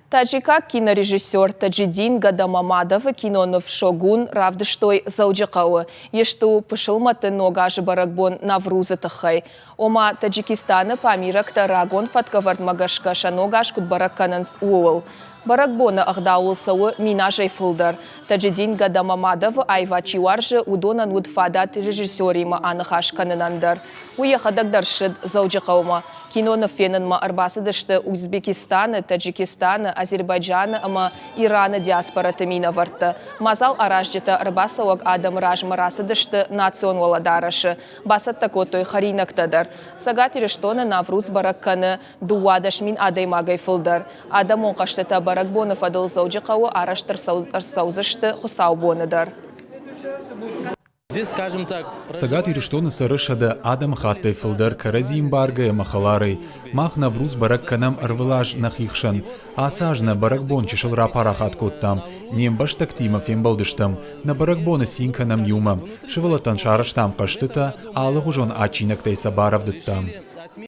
Таджикаг кинорежиссер Таджидин Гадамамадовы киноныв «Шогун» равдыстой Дзӕуджыхъӕуы. Ист у пысылмӕтты Ног азы бӕрӕгбон Наврузы тыххӕй. Ома, Таджикистаны памирӕгтӕ рагон фӕткӕвӕрдмӕ гӕсгӕ сӕ ног аз куыд бӕрӕг кӕнынц, ууыл. Бӕрӕгбоны ӕгъдауыл цӕуы миназӕй фылдӕр. Таджидин Гадамамадовы аивад чи уарзы, уыдонӕн уыд фадат режиссеримӕ аныхас кӕнынӕн дӕр. Уый йӕхӕдӕг дӕр ссыд Дзӕуджыхъӕумӕ. Киноныв фенынмӕ ӕрбацыдысты Узбекистаны, Таджикистаны, Азербайджаны ӕмӕ Ираны диаспораты минӕвӕрттӕ. Мадзал аразджытӕ ӕрбацӕуӕг адӕмы размӕ рацыдысты национ уӕлӕдарӕсы. Бацӕттӕ кодтой хӕринӕгтӕ дӕр. Цӕгат Ирыстоны Навруз бӕрӕг кӕны 12 мин адӕймагӕй фылдӕр. Адӕмон хъӕзтытӕ бӕрӕгбоны фӕдыл Дзӕуджыхъӕуы арӕзт ӕрцӕудзысты хуыцаубоны дӕр. Цӕгат Ирыстоны цӕры 100 адӕмыхаттӕй фылдӕр кӕрӕдзи ӕмбаргӕ ӕмӕ хӕларӕй. Мах Навруз бӕрӕг кӕнӕм ӕрвылаз нӕхи хсӕн. Ацы аз нӕ бӕрӕгбон чысыл рапарахат кодтам. Не мбӕстӕгтимӕ фембӕлдыстӕм. Нӕ бӕрӕгбоны цин кӕнӕм иумӕ. Сывӕллӕттӕн сарӕзтам хъӕзтытӕ, алыгъуызон адджинӕгтӕй сӕ барӕвдыдтам.